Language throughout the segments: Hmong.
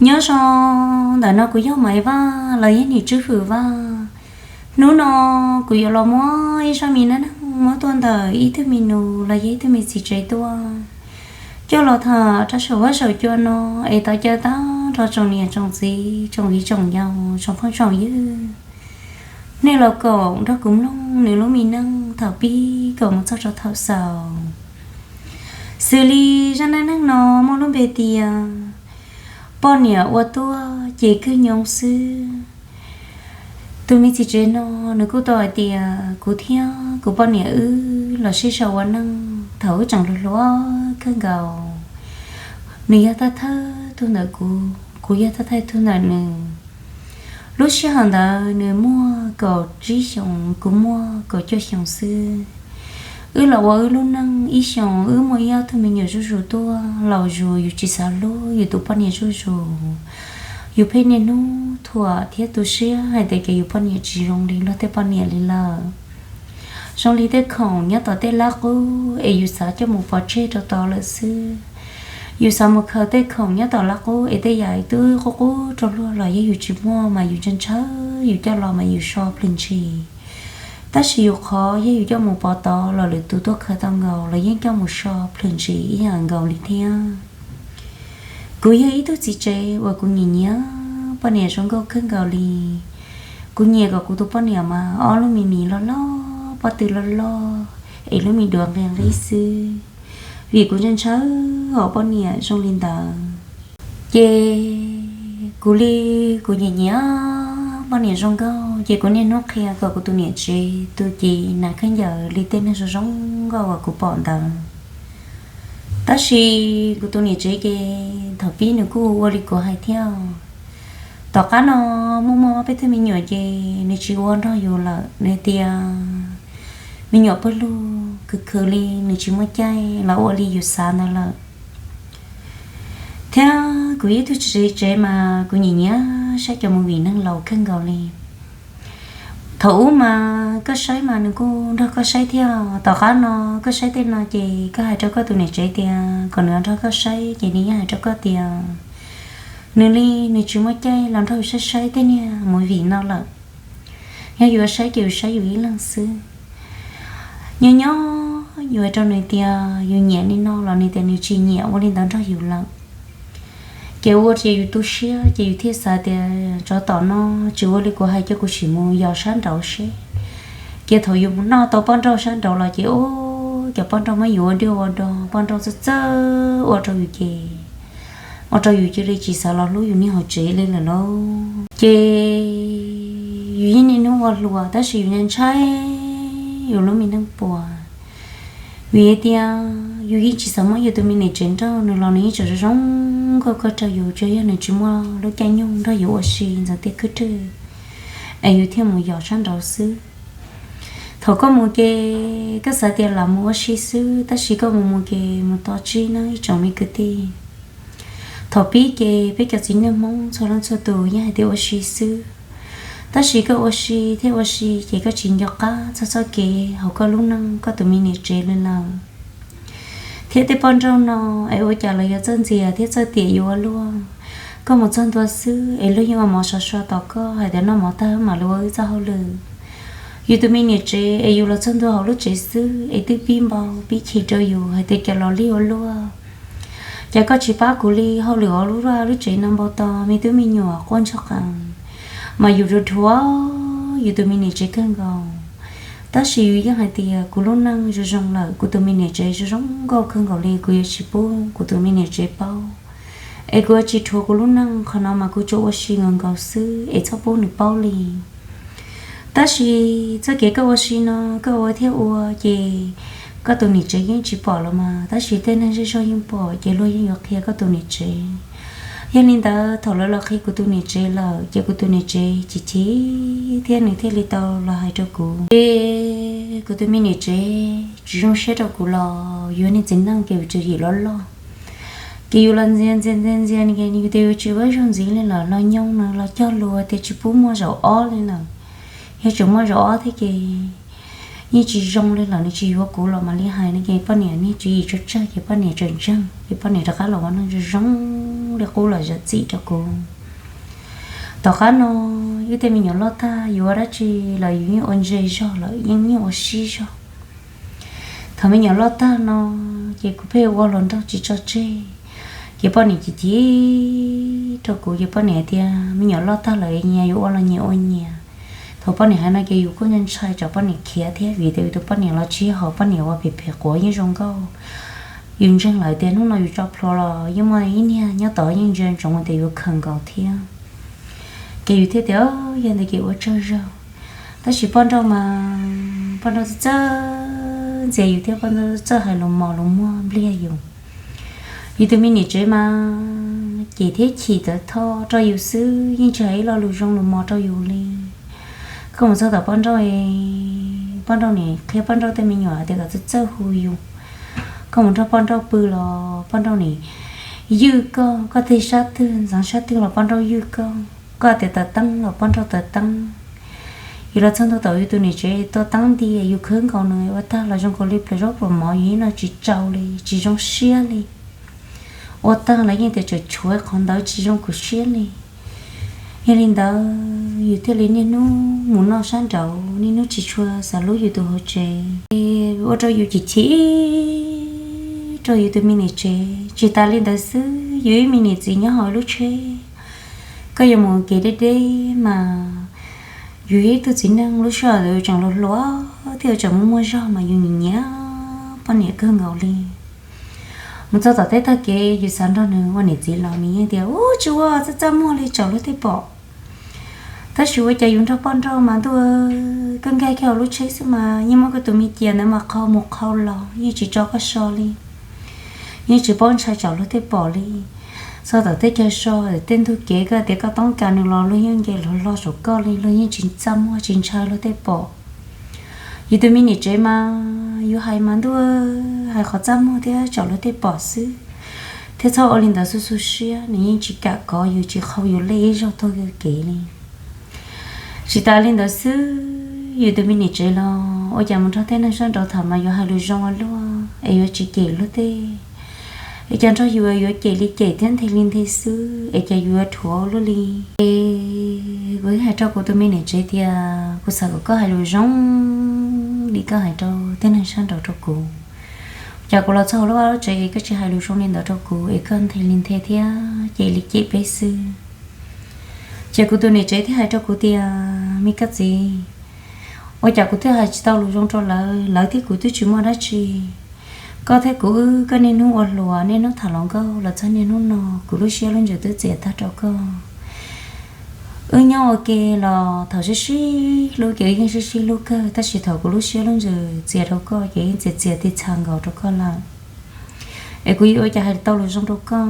Nyob zoo, ntawm no kuv yog Maiv Vaj los yog Nim Tswb Fwm Vaj. Hnub no kuv yuav los muab ib zaj me neej neeg muab tuaj ntawm ib tug me nus los yog ib tug me txiv tsev tuaj, coj los tham rau saum huab saum cua no, es tau caw tag nrho tsoom niam tsoom txiv, tsoom viv tsoom ncaus, tsoom phooj tsoom ywg, nej los koom nrog kuv mloog nws lub me neej thaum pib kom mus txog rau thaum xaus. Xws li zaj neej neeg no muaj lub npe tias poj niam ua tuaj ces kawg nyob xwb. Tus me txiv tsev no nws kuj tau hais tias kuv thiab kuv poj niam wb los sib sau ua neej thaum wb tseem hluas hluas kawg nkaus. Nws yog thawj thawj tug ntawm kuv, kuv yog thawj thawj tug ntawm nws. Lub sij hawm ntawd nws muaj kaum tsib xyoos, kuv muaj kaum cuaj xyoos xwb. Wb los ua wb lub neej ib xyoos, wb muaj ib ob tug me nyuam zuj zus tuaj, laus zus yus tsis xav hlub yus tus poj niam zuj zus. Yus pheej niaj hnub thuam thiab tu siab hais tias ces yus poj niam tsis zoo li luag tej poj niam li lawm. Zoo li tej khoom nyob tom tej lab qub es yus xav coj mus pov tseg rau tod lawm xwb. Yus xav mus khaws tej khoom nyob tom lab qub es tej yam twb qub qub rau luag los yog yus tsis muaj mas yus ntshaw ntshaw yus coj los mas yus so plhws ntshis. Tab sis yus qhov yog yus coj mus pov tod los lwm tus tuaj khaws tau nkaus los yeej coj mus so plhws ntshis ib yam nkaus li thiab. Kuv yog ib tug txiv tsev uas kuv nyiam nyiam poj niam zoo nkauj kawg nkaus li. Kuv nyiam kom kuv tus poj niam mas ob lub me mis loj loj, pob tw loj loj, es lub me duav nqi nqib xwb, vim kuv ntshaw ntshaw hom poj niam zoo li ntawd. Ces kuv li, kuv nyiam nyiam poj niam zoo nkauj ces kuv niaj hnub qhia kom kuv tus niam tsev tu cev hnav khaub ncaws li tej neeg zoo zoo nkauj uas kuv pom ntawd. Tab sis kuv tus niam tsev ces thaum pib nws kuj ua li kuv hais thiab. Tom qab no muaj muaj peb tug me nyuam ces nws tsis ua nrog yus lawm, nws tias me nyuam pawg lug khwv khwv li nws tsis muaj caij los ua li yus xav ntawd lawm. Thiab kuv ib tug txiv tsev mas kuv nyiam nyiam saib cov movie neeg laus kawg nkaus li. Thaum ub mas koj saib mas nws kuj nrog koj saib thiab. Tom qab no koj saib tej no ces koj hais rau koj tus niam tsev tias kom nws nrog koj saib ces nws yeej hais rau koj tias nws li nws tsis muaj caij los nrog yus saib saib tej niag movie no lawm. Yog yus saib ces yus saib yus ib leeg xwb. Nyob nyob yus hais rau nws tias yus nyiam li no los nws tias nws tsis nyiam ua li ntawd nrog yus lawm. Ces ua ces yus tu siab ces yus thiaj xav tias tsov tom no tsis ua li kuv hais, cia kuv sim mus yos sab nraud seb. Ces thaum yus mus noj tau poj nrauj sab nraud los ces ub, cov poj nrauj muab yus ua diaj ua do, poj nrauj txawj txawj ua rau yus ces ua rau yus cia li tsis xav los hlub yus niag hauv tsev li lawm lauj. Ces yus yeej niaj hnub ua hluas tab sis yus ntshai ntshai yus lub me neej puas. Vim hais tias yus yeej tsis xav muab yus tus me niam tsev nrauj, nws los nws yeej tseem zoo zoo nkauj kawg rau yus, tsuas yog nws tsis muaj lub caij nyoog nrog yus ua si ntxeev tiaj khwb rwg es yus thiaj mus yos sab nraud xwb. Thaum koj mus ces koj xav tias lam mus ua si xwb, tab sis koj mus mus ces mus to tsib na ib tsoom me kwv tij. Thaum pib ces peb cov txiv neej Hmoob txhua leej txhua tus yeej hais tias ua si xwb. Tab sis koj ua si thiab ua si ces koj tsis nco qab txog txoj kev hauv koj lub neej koj tus me niam tsev li lawm. Thiab tej poj nrauj no es ua cas lawv yuav txawj ntxias thiab txawj tiam yus ua luaj. Koj mus txog ntua xwb es luag yeej ua mov sov so tos koj hais tias noj mov tag mam li ua wb txoj hauj lwm. Yus tus me niam tsev es yus los txog ntua hauv lub tsev xwb es twb pib npau pib chim rau yus hais tias cas los lig ua luaj. Cas koj tsis pab kuv li, hauj lwm hauv lub vaj lub tsev no npau taws, me tub me nyuam quaj ntshog qees, mas yus dhuav dhuav yus tus me niam tsev kawg nkaus. Tab sis yus yeej hais tias kuv lub neej zoo zoo lawm, kuv tus me niam tsev zoo zoo nkauj kawg nkaus li, kuv yuav tsis pub kuv tus me niam tsev paub. Es kuv yuav tsis dhuav kuv lub neej, qhov no mas kuv tsuas ua si nkaus nkaus xwb es txhob pub nws paub li. Tab sis txoj kev koj ua si no koj ua thiab ua ces koj tus niam tsev yeej tsis pom los mas, tab sis tej neeg zej zog yeej pom ces luag yeej yuav qhia koj tus niam tsev. Yog li ntawd thaum lawv los qhia kuv tus niam tsev lawm ces kuv tus niam tsev chim chim thiab nws thiaj li tau los hais rau kuv. Ces kuv tus me niam tsev tsis zoo siab rau kuv los yus niag txiv neej ces yus tswv yim loj loj. Ces yus los ntxias ntxias ntxias ntxias, yus tias yus tsis ua ib zaug ntxiv li lawm, los nyob no los cog lus tias tsis pub muaj zaum ob li lawm. Yog tseem muaj zaum ob thiab ces yeej tsis zoo li lawm, nws tsis yuav kuv los mam li hais no ces poj niam niag tswv yim tsawg tsawg ces poj niam tseem ntseeg ces poj niam rov qab los ua neej zoo zoo. li qub los zam txim rau kuv. Tom qab no, wb tej me nyuam loj tag, yus ua dab tsi los yus yeej ua ntse zog lawm, yeej yeej ua sib zog. Thaum me nyuam loj tag no, ces kuv pheej ua hluas nraug tsis tso tseg. Ces poj niam chim chim rau kuv, ces poj niam tias me nyuam loj tag lawm, nyias yuav ua los nyias ua nyias. Thaum poj niam hais no ces yus kuj ntshai tsam poj niam khiav thiab, vim tias yus tus poj niam los tsis yog hom poj niam uas phem phem quav yeej zoo nkauj. Yus ntseeg lawm tias hnub no yus tso plhuav los yeej muaj ib niag nyob tod yeej ntsia ntsoov tias yuav khaws nkaus thiab. Ces yus thiaj tias yog ntawd ces ua tsaug zog. Tab sis poj nrauj mas poj nrauj txawj txawj ntxias yus thiab poj nrauj txawj hais lus mos lus muag npliag yus. Yus tus me niam tsev mas cem thiab chim tawv thoj rau yus xwb, yeej tsis hais ib lo lus zoo lus mos rau yus li. Koj mus txog tom poj nrauj, poj nrauj nim qhia poj nrauj tej me nyuam tias kom txawj txawj hu yus. Koj mus nrog poj nrauj pw los poj nrauj nim ywj koj, koj tig sab twg ntxeev sab twg los poj nrauj ywj koj, koj tias taws teeb los poj nrauj taws teeb. Yus los txog ntua tom yus tus niam tsev tua teeb nti, yus khwb nkaus nws ua tag los zoo nkaus li pluas zaub pluas mov, yus yeej noj tsis tsau li, tsis zoo siab li. Ua tag los yeej tias tseem tshuav qhov ntawd tsis zoo kuv siab li. Yog li ntawd yus thiaj li niaj hnub mus noj sab nraud, niaj hnub tsis tshua xav hlub yus tus hauv tsev, ua rau yus chim chim rau yus tus me niam tsev. Tsis tas li ntawd xwb, yus ib me niam txiv nyob hauv lub tsheb, koj yuav mus kev deb deb mas yus yog ib tug txiv neej lub sij hawm tseem hluas hluas thiab tseem muaj muaj zog mas yus nyiam nyiam poj niam kawg nkaus li. Mus txog tom teb tag kev yus xav nrog nws ua niam txiv los nws yeej tias ub tsis ua, txaj txaj muag li tsaus luag tej pom. Tab sis ua cas yus nrog poj nrauj mas ntuj, koj nkag kiag hauv lub tsheb xwb mas yeej muab koj tus me cia ntawd mas qhau mus qhau los yeej tsis tso koj so li. Yeej tsis paub ntshai tsaus luag tej pom li. Txog tom teb chaws so tej ntug kev koj tias koj toob kas nws los luag yeej nce hlo hlo saum koj li, luag yeej tsis txaj muag tsis ntshai luag tej pom. Yus tus me niam tsev mas yus hais mas ntuj, hais qhov txaj muag thiab tsaus luag tej pom xwb, thiab txhob ua li ntawd xub xub siab, nws yeej tsis kam kov yus tsis qhau yus lej ib zaug tuag kev li. Tsis tas li ntawd xwb, yus tus me niam tsev los ua cas mus nrog tej neeg sab nraud tham mas yuav hais lus zoo ua luaj es yuav tsis cem luag tej, es cas nrog yus yuav cem li cem thiab nthe li nthe xwb, es cas yus yuav dhuav luaj li. Es kuv hais rau kuv tus me niam tsev tias kuv xav kom koj hais lus zoo li koj hais rau tej neeg sab nraud rau kuv. Cas kuv los txog lub vaj lub tsev es koj tsis hais lus zoo li ntawd rau kuv es koj nthe li nthe thiab cem li cem peb xwb. Ces kuv tus niam tsev thiaj hais rau kuv tias me koj txiv, ua cas kuv twb hais tsis tau lus zoo rau lawv, lawv thiab kuv twb tsis muaj dab tsi. Koj thiab kuv wb koj niaj hnub ua hluas niaj hnub tham hluas nkauj los txog niaj hnub no kuv lub siab lub ntsws twb txias tag rau koj. Wb nyob ua ke los thaum sib sib hlub ces wb yeej sib sib hlub kawg, tab sis thaum kuv lub siab lub ntsws txias rau koj ces yeej txias txias tib txha nkaus rau koj lawm. Es kuv yuav ua cas hais tau lus zoo rau koj.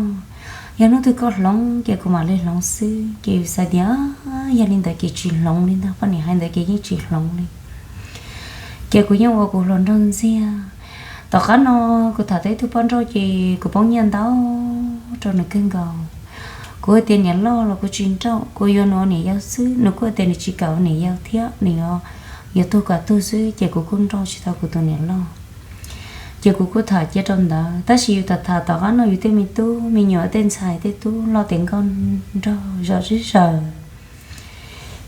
Yog hnub twg koj hloov ces kuv mam li hloov xwb. Ces yus xav tias yog li ntawd ces tsis hloov li ntag, poj niam hais ntawd ces yeej tsis hloov li. Ces kuv yeej ua kuv hluas nraug ntxiag. Tom qab no kuv tham tau ib tug poj nrauj ces kuv poob nyiaj ntau rau nws kawg nkaus. Kuv hais tias niam loj los kuv tsis nrauj, kuv yuav nws ua niam yau xwb, nws kuj hais tias nws tsis kam ua niam yau thiab, nws yuav, yuav tuag kom tuag xwb, ces kuv kuj nrauj tsis tau kuv tus niam loj. Ces kuv kuj tham cia rau ntawd, tab sis yus tham tham tom qab no yus tej me tub me nyuam tej ntxhais tej tub loj tes nkauj nraug zom zeb zaws.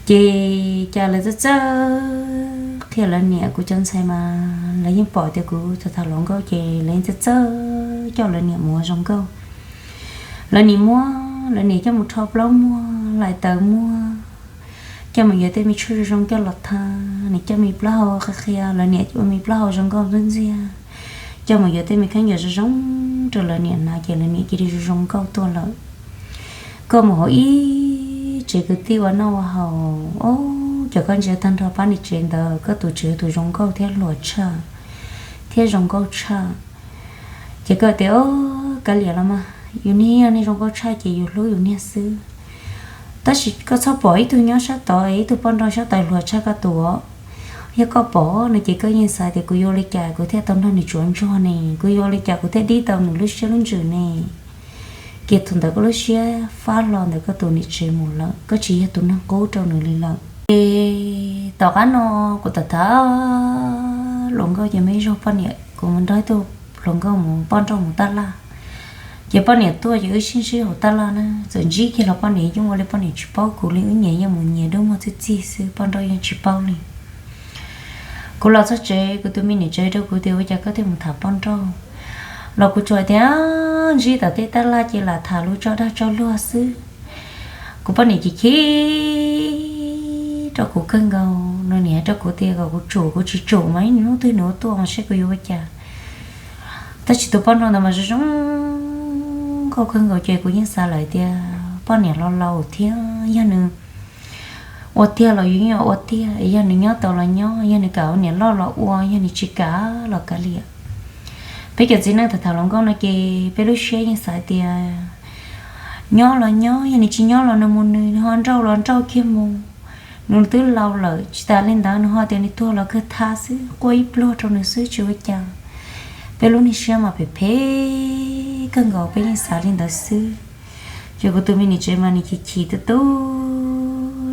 Ces cas lawv txawj txawj qhia lawv niam, kuv cov ntxhais mas lawv yeej pom tias kuv tham tham hluas nkauj ces lawv yeej txawj txawj coj lawv niam mus ua zoo nkauj. Lawv niam muab lawv niam coj mus rho plaub muag, laim taws muag, coj mus yuav tej me tshuaj zoo zoo coj los tha, niam coj me plaub hau qhia qhia, lawv niam ua me plaub hau zoo nkauj ntxub ntxiag, coj mus yuav tej me khaub ncaws zoo zoo rau lawv niam hnav ces lawv niam cia li zoo zoo nkauj tuaj lawm. Koj mus hauv ib tsev kwv tij ua noj ua haus, o, cov koj ntsia tag nrho pab niam tsev ntawd koj tus tsev tus zoo nkauj thiab hluas tshaj thiab zoo nkauj tshaj. Ces koj tias, o, kav liam los mas, yus niag niag zoo nkauj tshaj ces yus hlub yus niag xwb. Tab sis koj txhob pom ib tug nyob sab tod, ib tug poj nrauj sab tod hluas tshaj koj tus. Yog koj pom no ces koj yeej xav tias kuv yuav ua li cas kuv thiaj tau nrog nws tsuav ntsuag ne, kuv yuav ua li cas kuv thiaj dib tau nws lub siab lub ntsws ne. Ces thaum ntawd koj lub siab fab hlo ntawm koj tus niam tsev mus lawm, koj tsis yog tus neeg qub rau nws li lawm. Ces tom qab no kuv tham tham hluas nkauj ces muaj ib zaug poj niam kuv mus nrog ib tug hluas nkauj mus poj nrauj mus taj laj. Ces poj niam tuaj ces wb sib ntsib hauv tab laj na, txawm ntsib kiag los poj niam yeej ua li poj niam tsis paub kuv li, wb nyias yeej mus nyias dub muag txij txig xwb, poj nrauj yeej tsis paub li. Kuv los txog tsev, kuv tus me niam tsev rau kuv tias ua cas koj thiaj mus tham poj nrauj los? Kuv tsuas tias ntsib tom tej tab laj ces lam tham lus tso dag tso luag xwb. Kuv poj niam chim chim rau kuv kawg nkaus, nws niaj hais rau kuv tias kom kuv tsum, kuv tsis tsum mas ib hnub twg nws ua tuaj mas saib kuv yuav ua cas. Tab sis tus poj nrauj ntawd mas zoo zoo nkauj kawg nkaus ces kuv yeej xav lawm tias poj niam los laus thiab, yog nws ua tiag los yus yeej ua tiag, yog nws nyob tau los nyob, yog nws kam ua niam loj los ua, yog nws tsis kam los kav liam. Peb cov txiv neej tham tham hluas nkauj no ces peb lub siab yeej xav tias nyob los nyob, yog nws tsis nyob los nws mus nws, nws ho nrauj los nrauj kiag mus. Nws twb laus lawm, tsis tas li ntawd nws ho tias nws tuag los kawg thaj xwb, quaj ib pluag rau nws xwb tsis ua cas. Peb lub niag siab mas phem phem kawg nkaus, peb yeej xav li ntawd xwb. Ces kuv tus me niam tsev mas nws chim chim tu tu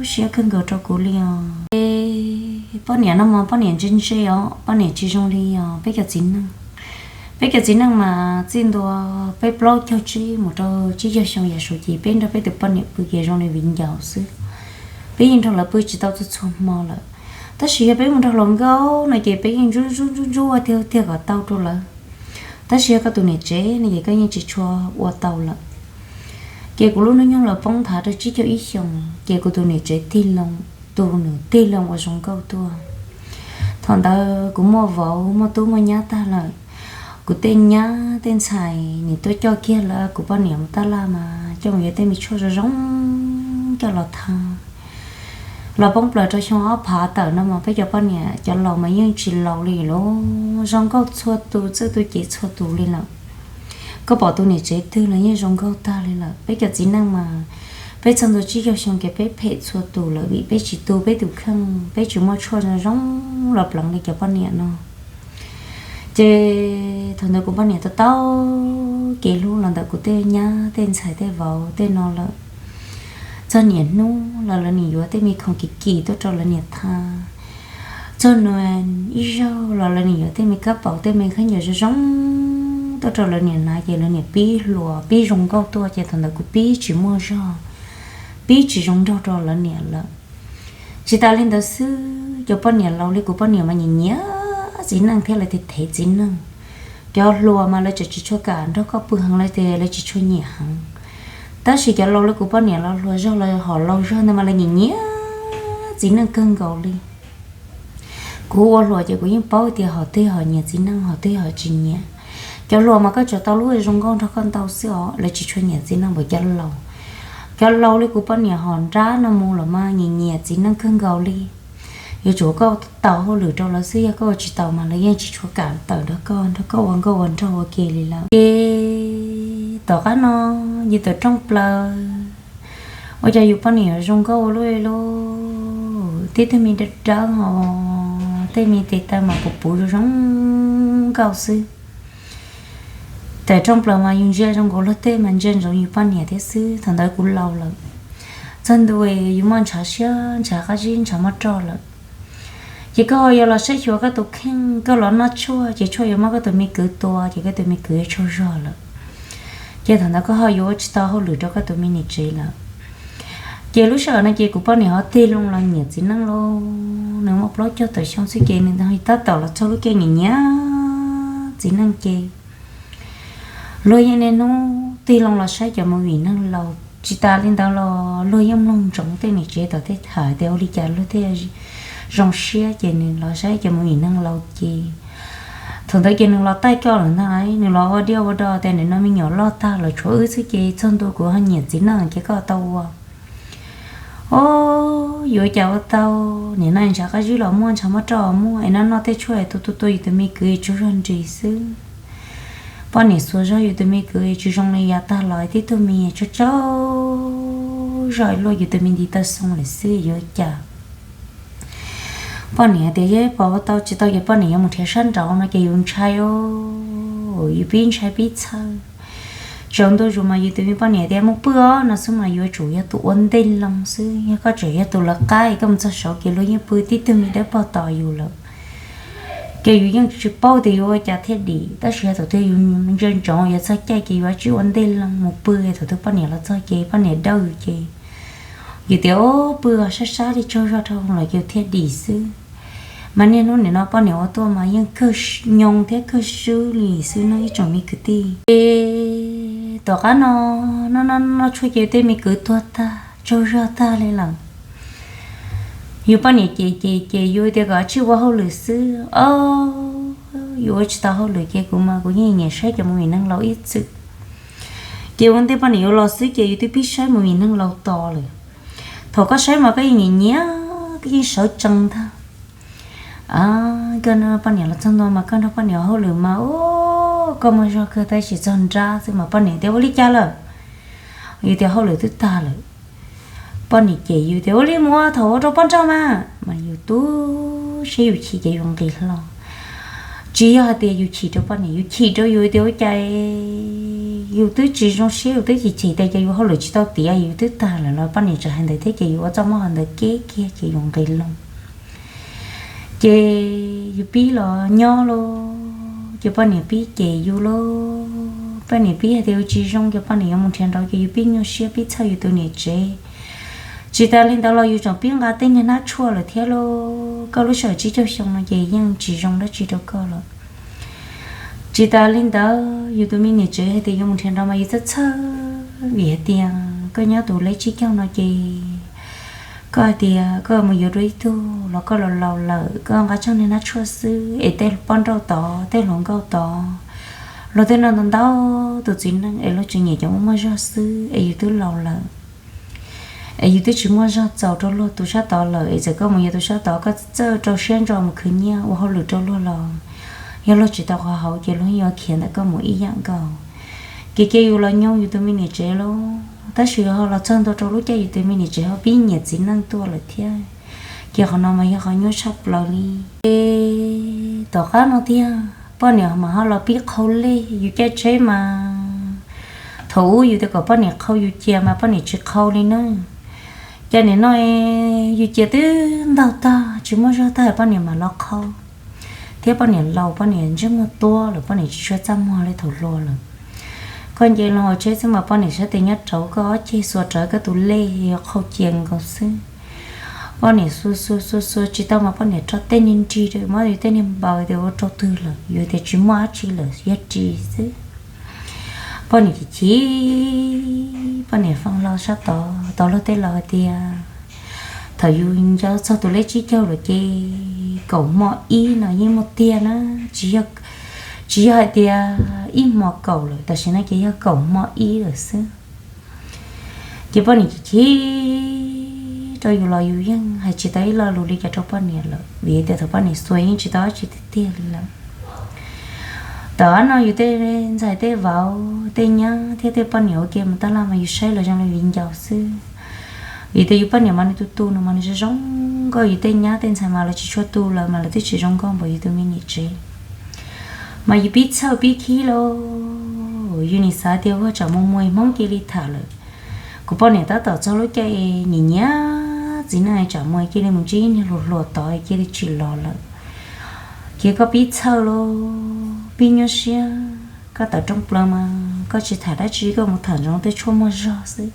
siab kawg nkaus rau kuv li os. Poj niam no mas poj niam ntse ntse os, poj niam tsis zoo li os peb cov txiv neej. Peb cov txiv neej mas txij ntua peb plaub caug tsib mus rau tsib caug xyoo yam saud ces peb nrog peb tus poj niam pw kiag zoo li viv ncaus xwb. Peb yeej nrog lawv pw tsis tau txhua txhua hmo lawm. Tab sis yog peb mus nrog hluas nkauj no ces peb yeej ntsuj ntsuj ntsuj ntsuj ua tiag tiag kom tau rau lawv. Tab sis yog koj tus niam tsev no ces koj yeej tsis tshua ua tau lawm. Ces kuv lub hnub nyoog los poob nthav rau tsib caug ib xyoos ces kuv tus niam tsev tig loo, tus nws tig loo ua zoo nkauj tuaj. Thaum ntawd kuv muaj vauv muaj tub muaj nyab tag lawm. Kuv tej nyab tej ntxhais nim tuaj coj kiag lawv kuv poj niam mus tab laj mas coj mus yuav tej me tshuaj zoo zoo coj los tha. Los poob plaws rau xyoo ob phav tawm no mas peb cov poj niam cov laus mas yeej tsis laus li lauj, zoo nkauj txhua tus, txawj tu cev txhua tus li lawm. Koj pom tus niam tsev twg los yeej zoo nkauj tag li lawm. Peb cov txiv neej mas peb txog ntua tsib caug xyoo ces peb phem txhua tus lawm vim peb tsis tu peb tus kheej, peb tsis muaj tshuaj zoo zoo los pleev li cov poj niam no. Ces thaum ntawd kuv poj niam tau tau kev hlub los ntawm kuv tej nyab tej ntxhais tej vauv tej no lawm. Txog niaj hnub los lawv nim yuav tej me khoom kim kim tuaj rau lawv niam tha. Txog nws ib zaug los lawv nim yuav tej me kab paus tej me khaub ncaws zoo zoo tuaj rau lawv niam hnav ces lawv niam pib hluas pib zoo nkauj tuaj ces thaum ntawd kuv pib tsis muaj zog, pib tsis zoo nraug rau lawv niam lawm. Tsis tas li ntawd xwb, cov poj niam laus li kuv poj niam mas nyiam nyiam txiv neej thiab lawv thev thev txiv neej. Cov hluas mas lawv tseem tsis tshua kam nrog koj pw heev, lawv tias lawv tsis tshua nyiam heev. Tab sis cov laus li kuv poj niam los hluas zog los hom laus zog ntawd mas lawv nyiam nyiam txiv neej kawg nkaus li. Kuv ua hluas ces kuv yeej paub tias hom twg hom nyiam txiv neej, hom twg hom tsis nyiam. Cov hluas mas koj tsuas tau lub zoo nkauj nrog koj ntau xwb os, lawv tsis tshua nyiam txiv neej npaum cov laus. Cov laus li kuv poj niam hom nrab no mus los mas nyiam nyiam txiv neej kawg nkaus li. Yuav tsum koj tau hauj lwm rau lawv xwb, yog koj ua tsis tau mas lawv yeej tsis tshua kam tawm nrog koj, nrog koj ua nkauj ua nraug ua ke li lawm. Ces tom qab no yus tawm rooj plaws, ua cas yus poj niam zoo nkauj ua luaj li lauj, tib tug me dawb dawb hos tej me tes taw mas puv puv zoo zoo nkauj xwb. Tawm rooj plaws mas yus ntsia zoo nkaus luag tej mas ntsia ntsoov yus poj niam thiab xwb. Thaum ntawd kuv laus lawm, txog ntua yus muaj ntshav siab ntshav qab zib ntshav muaj roj lawm. Ces koj yuav los saib xyuas koj tus kheej, koj los noj tshuaj ces tshuaj yuav muab koj tus me kwv tua ces koj tus me kwv yuav tsaug zog lawm. Ces thaum ntawd koj ho yuav ua tsis tau hauj lwm rau koj tus me niam tsev lawm. Ces lub sij hawm no ces kuv poj niam ho tig loo los nyiam txiv neej lauj, nws muaj plaub caug tawm xyoo xwb ces nws tab tom los txog lub caij nyiam nyiam txiv neej ces luag yeej niaj hnub tig loo los saib cov movie neeg laus. Tsis tas li ntawd los luag yeej mloog ntsoov tej niam tsev tom tej tham tias ua li cas luag thiaj zoo siab ces nws los saib cov movie neeg laus ces thaum ntawd ces nws los taij koj lawm ntag, nws los ua diaj ua do tias nws no me nyuam loj tag lawm tshuav wb xwb ces txog ntua kuv ho nyiam txiv neej ces koj tau ua. O, yuav cas ua tau, nim no ntshav qab zib los muaj, ntshav muaj roj muaj, es no noj tej tshuaj es tu tu tu yus tus me kwv tsaug zog nris xwb. Poj niam xuas zog yus tus me kwv tsis zoo li yav tag los tib tug me tsaug tsaug zog luaj yus tus me ntiv taw xoo lawm xwb yuav cas. Poj niam tias yog pom ua tau tsis tau ces poj niam yuav mus nrhiav sab nraud no ces yus ntshai, yus pib ntshai pib txhawj. Tsaus ntuj zus mas yus tus me poj niam tias mus pw os no xwb mas yuav tsum yog tus ua ntej loo xwb, yog koj tseem yog tus lawv qab es koj mus txog saud ces luag yeej pw tib tug me dawb paug tos yus lawm. Ces yus yeej tsis paub tias yuav ua cas thiaj dim, tab sis thaum twg yus ntsia ntsoov yuav txog caij ces yus tsis ua ntej loo mus pw, thaum twg poj niam los txog ces poj niam dawj yus ces yus tias, Ub, pw sab sab li tsaug zog rau los yus thiaj dim xwb. Mas niaj hnub nim no poj niam ua tuaj mas yeej kawg nyoos thiab kawg swb li xwb no ib tsoom me kwv tij. Ces tom qab no, no no no tshuaj ces tej me kwv tuag tag tsaug zog tag li lawm. Yus poj niam ces ces ces yus tias kom tsij ua hauj lwm xwb os. Yus ua tsis tau hauj lwm ces kuv mas kuv yeej nyiam saib cov movie neeg laus ib txwm. Ces ua ntej poj niam yuav los xwb ces yus twb pib saib movie neeg laus tos lawm. Thaum koj saib mas koj yeej nyiam nyiam, koj yeej sawv tsees ntag. Koj poj niam los txog ntua mas koj nrog poj niam ua hauj lwm mas, ub, koj muaj zog kawg, tab sis txog nrab xwb mas poj niam tias, Ua li cas lawm? Yus tias, Hauj lwm twb tag lawm. Poj niam ces yus tias, Ua li mus ua thaum ua rau poj nrauj mas. Mas yus tu siab yus chim ces yus nqis hlo. Tsis yog hais tias yus chim rau poj niam, yus chim rau yus tias, Ua cas yus twb tsis zoo siab, yus twb chim chim tias ces yus hauj lwm tsis tau tiav, yus twb tag lawm los poj niam tseem hais ntawd thiab ces yus ua txoj mob hais ntawd kiag kiag ces yus nqis loo. Ces yus pib los nyob lauj, ces poj niam pib cem yus lauj. Poj niam pib hais tias yus tsis zoo ces poj niam yuav mus nrhiav nraud, ces yus pib nyuaj siab pib txhawj yus tus niam tsev. Tsis tas li ntawd los yus tseem pib nqa tej niag hnab tshuaj lawm thiab lauj. Koj lub sij hawm tsib caug xyoo no ces yeej tsis zoo dab tsi rau koj lawm. Tsis tas li ntawd yus tus me niam tsev hais tias yuav mus nrhiav nraud mas yus txhawj txhawj vim hais tias koj nyob tus lej tsib caug no ces koj hais tias koj mus yuav dua ib tug los koj laus laus lawm, koj nqa tsuag niag hnab tshuaj xwb es tej poj nrauj tod tej hluas nkauj tod luag twb noj ntau tus txiv neej es luag tseem nyiam cov muaj muaj zog xwb es yus twb laus lawm. Es yus twb tsis muaj zog txaus rau luag tus sab tod lawm, es txawm koj mus yuav tus sab tod koj txawj rau siab ntso mus khwv nyiaj ua hauj lwm rau luag los yog luag tsis tau qhov hauv ces luag yuav khiav ntawm koj mus ib yam nkaus. Kev cia yus los nyoo yus tus me niam tsev lauj, tab sis ho los txog ntua rau lub caij yus tus me niam tsev ho pib nyiam txiv neej tuaj lawm thiab. Ces qhov no mas yog qhov nyuaj tshaj plaws li. Ces tom qab no tiag poj niam mas ho los pib qhau lej yus caij tsheb mas, thaum ub yus tias kom poj niam qhau yus cia mas poj niam tsis qhau li na. Cas nim no yus cia twb ntaug tag tsis muaj zog tag poj niam mam los qhau, thiab poj niam laus poj niam ntsej muag tuab lawm poj niam tsis tshua txaj muag li thaum hluas lawm. Koj nce loo hauv tsheb xwb mas poj niam sab tes nyob rau koj ob ceg xuas rawv koj tus lej yuav qhau cia nkaus xwb. Poj niam xuas xuas xuas xuas tsis tau mas poj niam rho tej niag nrig rau, muab yus tej niag npaws tias ua rau twg lawm, yus tias tsis muaj dab tsi lawm, yog ris xwb. Poj niam chim chim, poj niam fee hlo sab tod, tau luag tej laus hais tias thaum yus nco txog tus lej tsib caug lawm ces kaum hmo ib no yeej muaj tiag na, tsis yog, tsis yog hais tias ib hmo kaum lawm, tam sim no ces yog kaum hmo ib lawm xwb. Ces poj niam chim chim rau yus los yus yeej hais tsis tau ib lo lus li cas rau poj niam lawm, vim tias thaum poj niam xuas yeej tsis tau dab tsi tiag tiag li lawm. Tom qab no yus tej ntxhais tej vauv tej nyab thiab tej poj niam ua ke mus taj laj mas yus saib los zoo li viv ncaus xwb. Vim tias yus poj niam mas nws tu tu no mas nws zoo zoo nkauj, yus tej nyab tej ntxhais mas lawv tsis tshua tu lawm mas lawv twb tsis zoo nkauj npaum yus tus me niam tsev. Mas yus pib txhawj pib khib lauj, yus nim xav tias ua tsam mus mus Hmoob cia li tham lawm. Kuv poj niam tab tom txog lub caij nyiam nyiam txiv neej tsam mus cia li mus ntsib niag hluas hluas tod cia li tsis los lawm. Ces koj pib txhawj lauj, pib nyuaj siab, koj tawm rooj plaws mas koj tsis tham dab tsi, koj mus tham ntsoov tej tshuaj muaj zog xwb.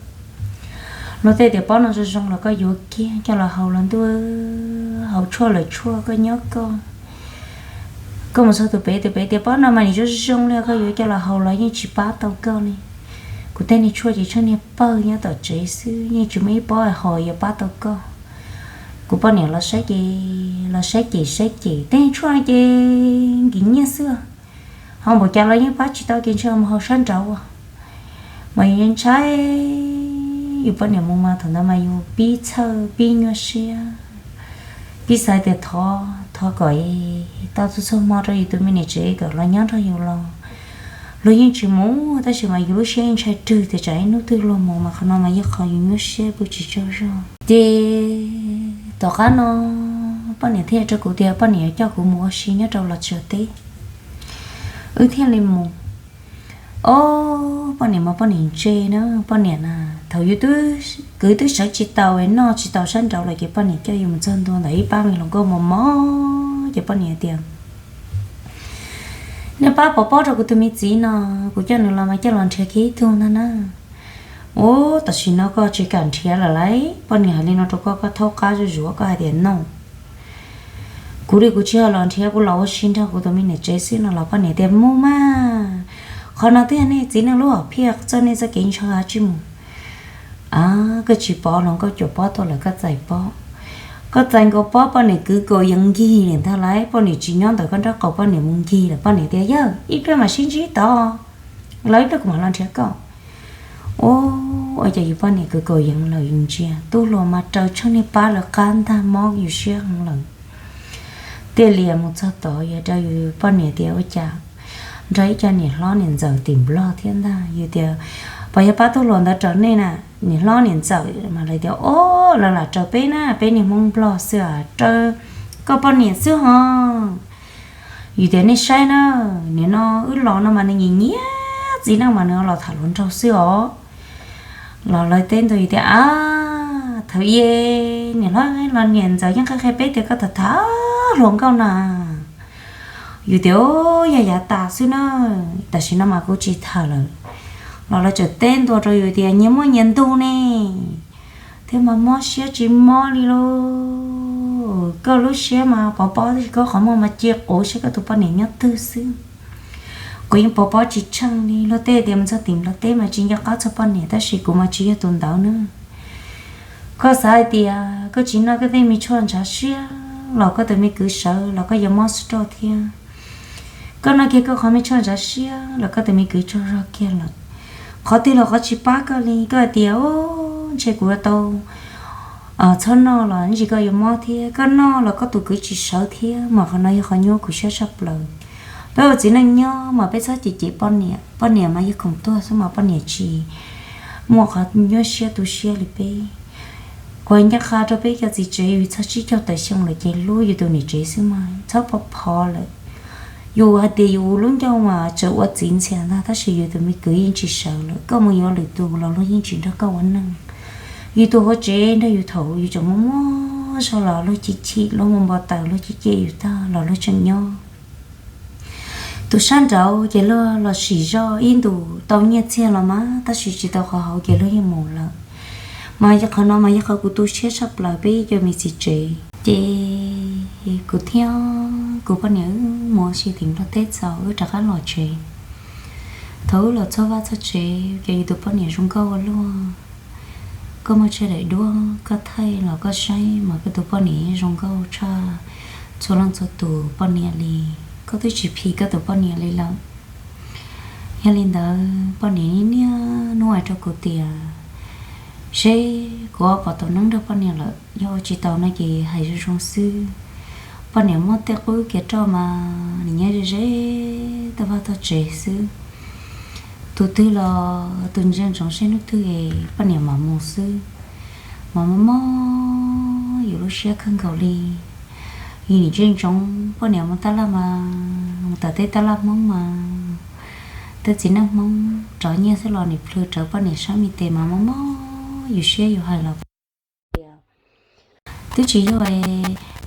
Luag tej tias pob no zoo zoo los koj yuav kiag coj los haus los ntuj, haus tshuaj lawm tshuaj koj nyob koj. Koj mus txog tus pem, tus pem tias pob no mas nim zoo zoo li, koj yuav coj los haus los yeej tsis pab tau koj li. Kuv tej niag tshuaj ces tshuaj niag pawg nyob tom tsev xwb, yeej tsis muaj ib pob hos yuav pab tau koj. Kuv poj niam los saib ces, los saib ces saib ces tej tshuaj ces nkim nyiaj xwb, haus npaum cas los yeej pab tsis tau ces ntshe mus haus sab nraud. Mas yus ntshai, yus poj niam mus mas thaum ntawd mas yus pib txhawj pib nyuaj siab, pib xav tias thov, thov kom tau txhua txhua hmo rau yus tus me niam tsev kom los nyob nrog yus los. Luag yeej tsis mus tab sis mas yus lub siab yeej ntshai rwg tias tsam ib hnub twg luag mus mas qhov no mas yog qhov yus nyuaj siab pw tsis tsaug zog. Ces tom qab no poj niam thiaj rau kuv tias poj niam yuav coj kuv mus ua si nyob rau Los Tsuas teb, wb thiaj li mus. Ob, poj niam mas poj niam ntse na, poj niam na, thaum yus twb, kwv twb sawv tsis tau, noj tsis tau sab nraud lawm ces poj niam coj yus mus txog ntua ntawm ib pab me hluas nkauj mos mos ces poj niam tias, Nej pab pov pob rau kuv tus me txiv no, kuv coj nws los mas coj los nrhiav kiag ib tug ntag na. Ub, tam sim no koj tsis kam nrhiav lawm lauj, poj niam hais li no rau koj, koj thaub qab zuj zus koj hais tias no, kuv li kuv tsis yog los nrhiav, kuv los ua si nrog kuv tus me niam tsev xwb no los poj niam tias mus mas, qhov no twb yog nej txiv neej lub hom phiaj, txoj nej txoj kev ntshaw tsis mus. Koj tsis pov hluas nkauj cuam pob tuaj lawm, koj txais pob. Koj txais nkaus pob, poj niam kwv kaus yees nkig li ntag lauj, poj niam tsis nyob ntawm koj nraub qaum, poj niam mus nkig lawm, poj niam tias yawg ib pliag mam sib ntsib tod, los ib pliag kuv mam los nrhiav koj. Ub, ua cas yus poj niam kwv kaus yees lawm, yus ntsia tub hluas mas raws tsheej niag pab lawv qab ntag, mob yus siab heev lawm. Thiaj li mus txog tod, yus rau yus poj niam tias ua cas nrog ib co niam hlob niam ntxawm tim Nplog thiab ntag. Yus tias puas yog pab tub hluas ntawd raws nej na, niam hlob niam ntxawm? Mas lawv tias o, lawv lam raws peb na, peb niag Hmoob Nplog xwb, raws koj poj niam xwb ho. Yus tias nej saib na, nim no wb los no mas nws nyiam nyiam txiv neej mas nws los tham hluas nraug xwb os. Los lawv teb ntua yus tias a, thaum ub niam hlob los niam ntxawm yeej qhia qhia peb tias koj tham tham hluas nkauj na. Yus tias o, yog yav tas xwb na, tam sim no mas kuv tsis tham lawm. Los lawv tseem teb ntua rau yus tias nyias muaj nyias ntu ne, thiab mas mob siab tsis mob li lauj. Koj lub siab mas pov pob tab sis koj qhov muag mas ci quv saib koj tus poj niam nyob twg xwb. Kuv yeej pov pob tsis tsheej li. Luag tej tias mus txog tim Nplog teb mas tsis nco qab txog poj niam, tab sis kuv mas tsis yog tus ntawd na. Koj xav hais tias koj tsis noj koj tej me tshuaj ntshav siab los koj tus me kwv sawv los koj yuav mob stroke thiab. Koj noj kiag koj qhov me tshuaj ntshav siab los koj tus me kwv tsaug zog kiag lawm. Qhov twg los qhov tsis pab koj li. Koj hais tias o, ntshe kuv yuav tau txhob noj los ntsis koj yuav mob thiab, koj noj los koj tus kwv tsis sawv thiab. Mas qhov no yog qhov nyuaj kuv siab tshaj plaws. Peb ua txiv neej nyob mas peb txhob cem cem poj niam, poj niam mas yog khoom tuag xwb mas poj niam tsis muaj qhov nyuaj siab tu siab li peb. Kuv hais ncaj qha rau peb cov txiv tsev, yus txog tsib caug tawm xyoo lawm ces hlub yus tus niam tsev xwb mas txhob pov phov lawm. Yus hais tias yus lub ncauj mas tseem ua txiv ntxhias ntag, tab sis yus tus me kwv yeej tsis sawv lawm, koj mus yuav lwm tus los luag yeej tsis nrog koj ua neej. Yus tus hauv tsev nrog yus thaum yus tseem muaj muaj zog los luag chim chim, luag mus npau taws, luag cem cem yus tag los luag tseem nyob. Tus sab nraud ces luag los sim zoj ib ntus tau nyiaj txiag los mas, tab sis tsis tau qhov hauv ces luag yeej mus lawm. Mas yog qhov no mas yog qhov kuv tu siab tshaj plaws peb cov me txiv tsev. Ces kuv thiab kuv poj niam wb mus ua si tim Nplog teb txaus wb rov qab los tsev. Thaum wb los txog vaj txog tsev ces yus tus poj niam zoo nkauj ua luaj. Koj muaj tsawg daim duab koj thaij los koj saib mas koj tus poj niam zoo nkauj tshaj txhua leej txhua tus poj niam li. Koj twb tsis phim koj tus poj niam li lawm. Yog li ntawd poj niam niaj hnub hais rau kuv tias seb kuv ua pom tau neeb nrog poj niam lawm, yog ua tsis tau no ces hais zoo zoo xwb. Poj niam muab tej qub kiav roj mas nws nyob ze ze tej vaj tog tsev xwb. Tus twg los tus ntsia ntsoov seb hnub twg es poj niam mam mus xwb. Mas mob mob yus lub siab kawg nkaus li. Yus nim ntsia ntsoov poj niam mus tab laj mas mus tom tej tab laj Hmoob mas tej txiv neej Hmoob rov nyiaj xwb los nim plhws rawv poj niam sab me tes mas mob mob yus siab. Yus hais los tias twb tsis yog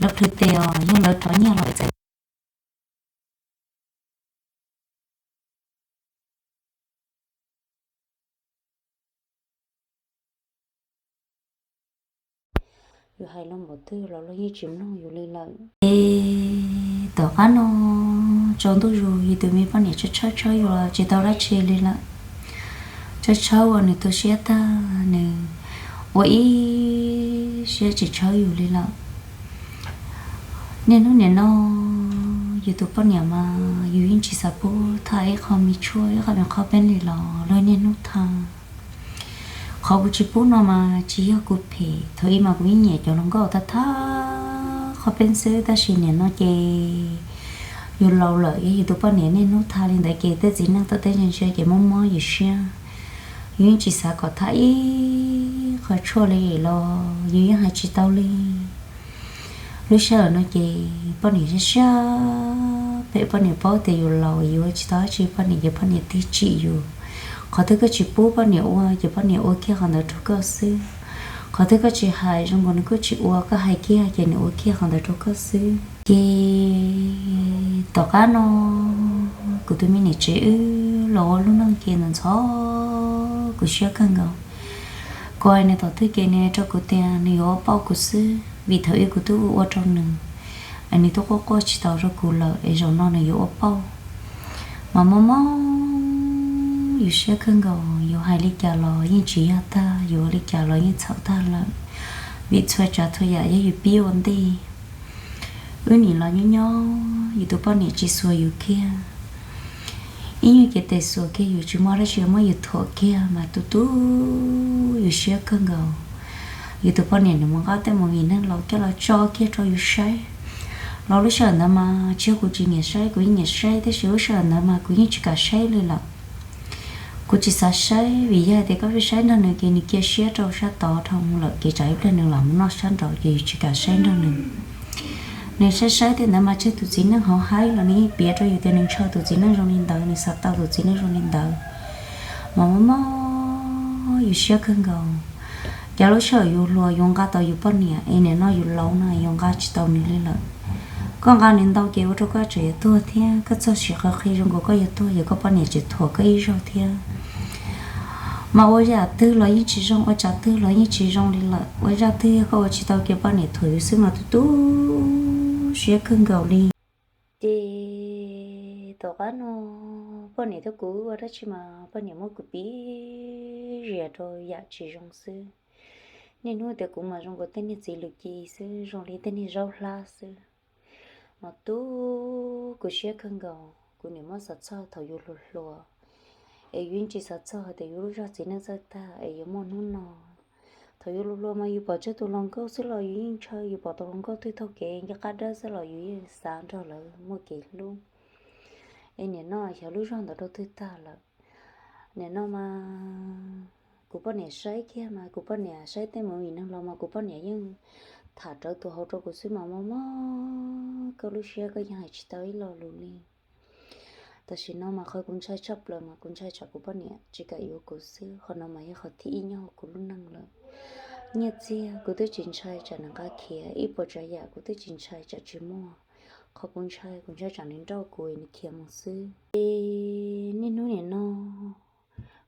lawv plhws tes os, yog lawv rov nyiaj los txawm yus hais los npaum twg los luag yeej tsis mloog yus li lawm. Es tom qab no tsaus ntuj zus yus tus me poj niam tshawb tshawb tshawb yus los tsis tau dab tsi li lawm. Tshawb tshawb uas nws tu siab tag, nws ua ib siab tsis tshawb yus li lawm. Niaj hnub nim no yus tus poj niam mas yus yeej tsis xav pub tham ib qho me tshuaj ib qho me qhov peb li los luag niaj hnub tham. Qhov kuv tsis pub no mas tsis yog kuv phem, thaum ub mas kuv yeej nyiam cov hluas nkauj thab thab qhov peb xwb, tab sis nim no ces yus laus lawm, yog yus tus poj niam niaj hnub tham li ntawd ces tej txiv neej tom tej ntsia ntsia ces mob mob yus siab. Yus yeej tsis xav kom tham ib qho tshuaj li los yus yeej hais tsis tau li. Lub sij hawm no ces poj niam siab siab phem, poj niam paub tias yus laus yus ua tsis tau dab tsi, poj niam ces poj niam tig tsim yus. Qhov twg koj tsis pub poj niam ua ces poj niam ua kiag qhov ntawd rau koj xwb. Qhov twg koj tsis hais zoo nkaus nws kuj tsis ua, koj hais kiag ces nws ua kiag qhov ntawd rau koj xwb. Ces tom qab no Kuv tus me niam tsev wb los ua lub neej ces ntxhov ntxhov kuv siab kawg nkaus. Kuv hais nws thaum twg ces nws rau kuv tias nws yuav ua pauj kuv xwb, vim thaum ub kuv twb ua rau nws, es nws twb quaj quaj tsis tau rau kuv lawm es zaum no nws yuav ua pauj. Mas mob mob yus siab kawg nkaus, yus hais li cas los yeej tsis yog tag, yus ua li cas los yeej txhaum tag lawm, vim txhua tsav txhua yam yog yus pib ua ntej. Wb nim los nyob nyob yus tus poj niam tsis xuas yus kiag, ib nyuag ces tes xuas kiag yus, tsis muaj dab tsi muab yus thuam kiag mas tu tu yus siab kawg nkaus. Yus tus poj niam nws mus nqa tej movie neeg laus coj los tso kiag rau yus saib. Los lub sij hawm ntawd mas tsis yog kuv tsis nyiam saib, kuv yeej nyiam saib, tab sis lub sij hawm ntawd mas kuv yeej tsis kam saib li lawm. Kuv tsis xav saib, vim yog hais tias koj pheej saib nrog nws ces nws cia siab rau sab tod dhau lawm ces tsam ib pliag nws los mus noj sab nraud ces yus tsis kam saib nrog nws. Nws saib saib tej ntawd mas tseg tus txiv neej hauv haib los nws yeej piav rau yus tias nws ntshaw tus txiv neej zoo li ntawd, nws xav tau tus txiv neej zoo li ntawd. Mas mob mob yus siab kawg nkaus. Cov lub sij hawm yus hluas yus nqa tau yus poj niam es nim no yus laus no yus nqa tsis tau nws li lawm. Koj nqa nws ntau ces ua rau koj tseem yuav tuag thiab, koj txoj sia qhov qhia zoo nkaus koj yuav tuag, yog koj poj niam tseem thuam koj ib zaug thiab. Mas ua yam twg los yeej tsis zoo, ua tsav twg los yeej tsis zoo li lawm, ua zaj twg yog koj ua tsis tau ces poj niam thuam yus xwb mas tu tu siab kawg nkaus li. Ces tom qab no poj niam thiab kuv ua dab tsi mas poj niam muab kuv piv zias rau yam tsis zoo xwb. Niaj hnub tias kuv mas zoo nkaus tej niag txiv lws ci xwb, zoo li tej niag zaub hlab xwb. Mas tu kuv siab kawg nkaus, kuv nim muab xav txog thaum yus hluas hluas, es yus yeej tsis xav txog hais tias yus lub zog txiv neej txawj tag es yuav muaj hnub no. Thaum yus hluas hluas mas yus pom tsawg tus hluas nkauj xwb los yus yeej ntshaw, yus pom tus hluas nkauj twg taug kev nce qab dawb xwb los yus yeej xav nrog lawv muaj kev hlub. Es nim no xyov lub zog ntawd rau twg tag lawm. Nim no mas kuv poj niam saib kiag mas kuv poj niam saib tej movie neeg laus mas kuv poj niam yeej tham rawv tus hauv rau kuv xwb mas mob mob koj lub siab, koj yeej hais tsis tau ib lo lus li. Tam sim no mas qhov kuv ntshai tshaj plaws mas kuv ntshai tsam kuv poj niam tsis kam yuav kuv xwb, qhov no mas yog qhov thib ib nyob hauv kuv lub neej lawm. Nyiaj txiag kuv twb tsis ntshai tsam nws nqa khiav, ib puas tsav yam kuv twb tsis ntshai tsam tsis muaj. Qhov kuv ntshai, kuv ntshai tsam nws nrauj kuv nws khiav mus xwb. Es niaj hnub nim no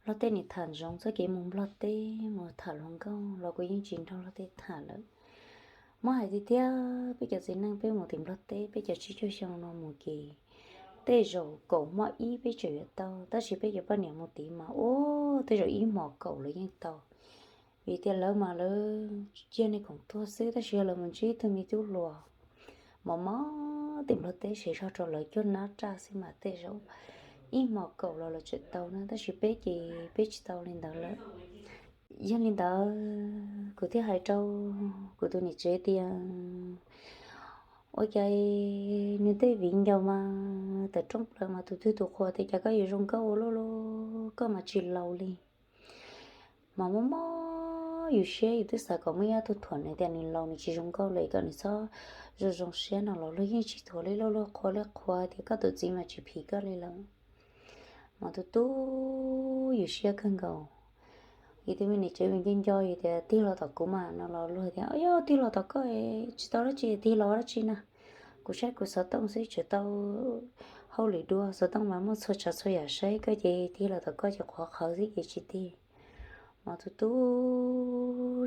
Nplog teb nim tham ntsoov txoj kev mus Nplog teb mus tham hluas nkauj los kuv yeej tsis nrog Nplog teb tham lawm. Muab hais tiag tiag peb cov txiv neej peb mus tim Nplog teb peb cov tsib caug xyoo no mus ces tej zaum kaum hmo ib peb tseem yuav tau, tab sis peb cov poj niam mus tid mas ua tej zaum ib hmos kaum los yeej tau. Vim tias lawv mas lawv cia neeg khoom tuag xwb, tab sis yog lawv mus ntsib tug me tub hluas mos mos tim Nplog teb siv zog rau lawv cuag nab raj xwb mas tej zaum ib hmos kaum los lawv tseem tau na, tab sis peb ces peb tsis tau li ntawd lawm. Yog li ntawd kuv thiaj hais rau kuv tus niam tsev tias, ua cas nws tej viv ncaus mas tawm rooj plaws mas tus twg tus qhuas tias cas koj yuav zoo nkauj ua luaj luaj, koj mas tsis laus li. Mas mob mob yus siab, yus twb xav kom muaj ib tug thuam nws tias nws laus nws tsis zoo nkauj li, kom nws txhob zoo zoo siab no los luag yeej tsis thuam li, luag luag qhuas li qhuas tias koj tus txiv mas tsis phim koj li lawm. Mas tu tu yus siab kawg nkaus. Yus tus me niam tsev nco nco yus tias tig los tom kuv mas no los luag tias, o yog tig los tom koj, tsis tau dab tsi tig los dab tsi na. Kuv saib kuv xov tooj xwb tseem tau hauj lwm dua, xov tooj mas muaj txhua tsav txhua yam saib, koj ces tig los tom koj ces qhuav qhawv xwb ces tsis tig. Mas tu tu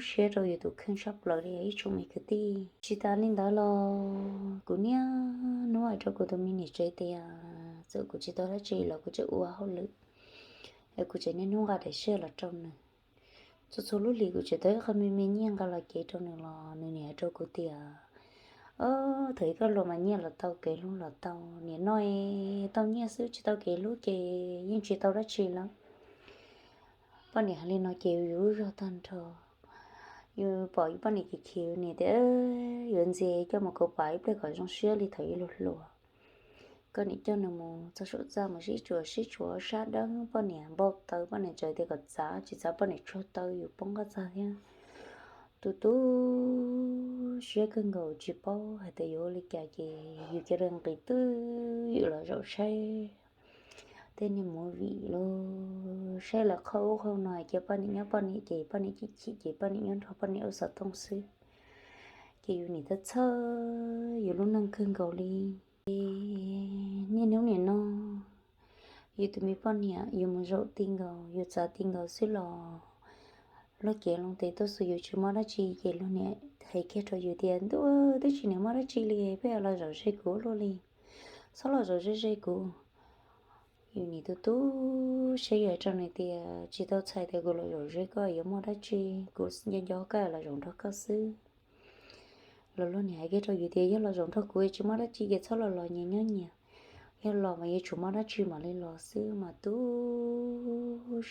siab rau yus tus kheej sab plaws li ib tsoom me kwv tij. Tsis tas li ntawd los kuv niaj hnub hais rau kuv tus me niam tsev tias txawm kuv tsis tau dab tsi los kuv tseem ua hauj lwm, es kuv tseem niaj hnub nqa daim siab los rau nws. Txhua txhua lub hlis kuv tseem tau ib qho me me nyiaj nqa los cev rau nws los nws niaj hais rau kuv tias, o, thaum ub koj hluas mas nyiaj los tau kev hlub los tau, nim no tau nyiaj xwb tsis tau kev hlub ces yeej tsis tau dab tsi lawm. Poj niam hais li no ces yus lub zog tag nrho. Yus pom yus poj niam khiav khiav, niam tias yuav ntxias coj mus kauv pam ib pliag kom zoo siab li thaum yus hluas hluas. Koj niam coj nws mus txog saum txaj mus sib tsuas sib tsuas sab dawb, poj niam npau taws, poj niam txawm tias kom txav tsis txav poj niam tsuag taw yus poob qab txag thiab. Tu tu siab kawg nkaus tsis paub hais tias yuav ua li cas ces yus cia li nqis twj ywm los zaum saib tej niag movie los saib lawv qhov ub qhov no, cia poj niam nyob poj niam ces poj niam chim chim ces poj niam nyob nrog poj niam ua xov tooj xwb. Ces yus nim txhawj txhawj yus lub neej kawg nkaus li. Niaj hnub nim no Yus tus me poj niam yus mus zaum ti nkaus, yus txav ti nkaus xwb los luag cev loo tes tuaj xwb, yus tsis muaj dab tsi ces luag niam hais kiag rau yus tias, Ntuj, twb tsis niam muaj dab tsi li, peb los zaum ze kuv luaj li, txhob los zaum ze ze kuv. Yus nim tu tu siab, yus hais rau nws tias, Tsis tau txhais tias kuv los zaum ze koj yuav muaj dab tsi, kuv nco nco koj los zaum nrog koj xwb. Los luag niam hais kiag rau yus tias, Yog los zaum nrog kuv tsis muaj dab tsi ces txhob los los nyias nyob nyias, yog los mas yuav tsum muaj dab tsi mam li los xwb mas tu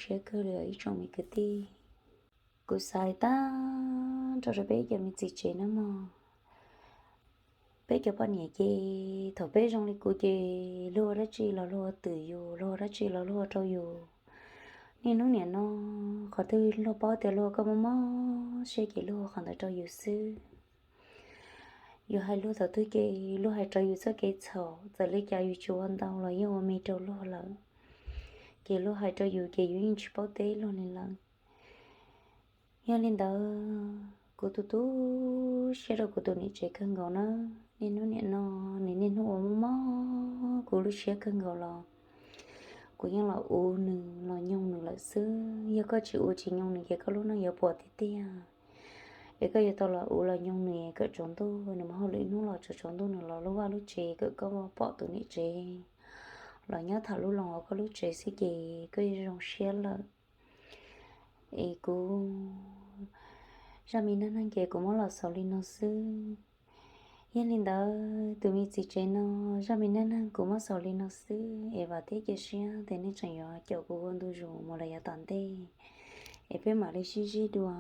siab kawg li os ib tsoom me kwv tij. Kuv xav tag nrho rau peb cov me txiv tsev no mog. Peb cov poj niam ces thaum peb zoo li kuv ces luag ua dab tsi los luag ua twm yus, luag ua dab tsi los luag ua rau yus. Niaj hnub nim no qhov twg luag paub tias luag ua koj mob mob siab ces luag ua qhov ntawd rau yus xwb. Yus hais luag thaum twg ces luag hais rau yus txoj kev txhaum, txawm li cas yus tsis ua ntau los yeej ua me rau luag lawm. Ces luag hais rau yus ces yus yeej tsis paub teb luag li lawm. Yog li ntawd kuv tu tu siab rau kuv tus niam tsev kawg nkaus na. Niaj hnub nim no nws niaj hnub ua mob mob kuv lub siab kawg nkaus los kuv yeej los ua nws los nyoog nws lawm xwb. Yog koj tsis ua tsis nyoog nws ces koj lub neej yuav puas tiag tiag. Es koj yuav tau los ua los nyoog nws kom tsaus ntuj, nws muaj hauj lwm hnub los tsaus tsaus ntuj nws los lub vaj lub tsev kom koj pom tus niam tsev los nyob tham lub loo hauv koj lub tsev xwb ces koj zoo siab lawm. Es kuv zaj me neej neeg ces kuv muab los xaus li no xwb. Yog li ntawd tus me txiv tsev no, zaj me neej neeg kuv muab xaus li no xwb es vam thiab cia siab tias nej tseem yuav caum kuv ua ntu zus mus los yav tom ntej, es peb mam li sib ntsib dua.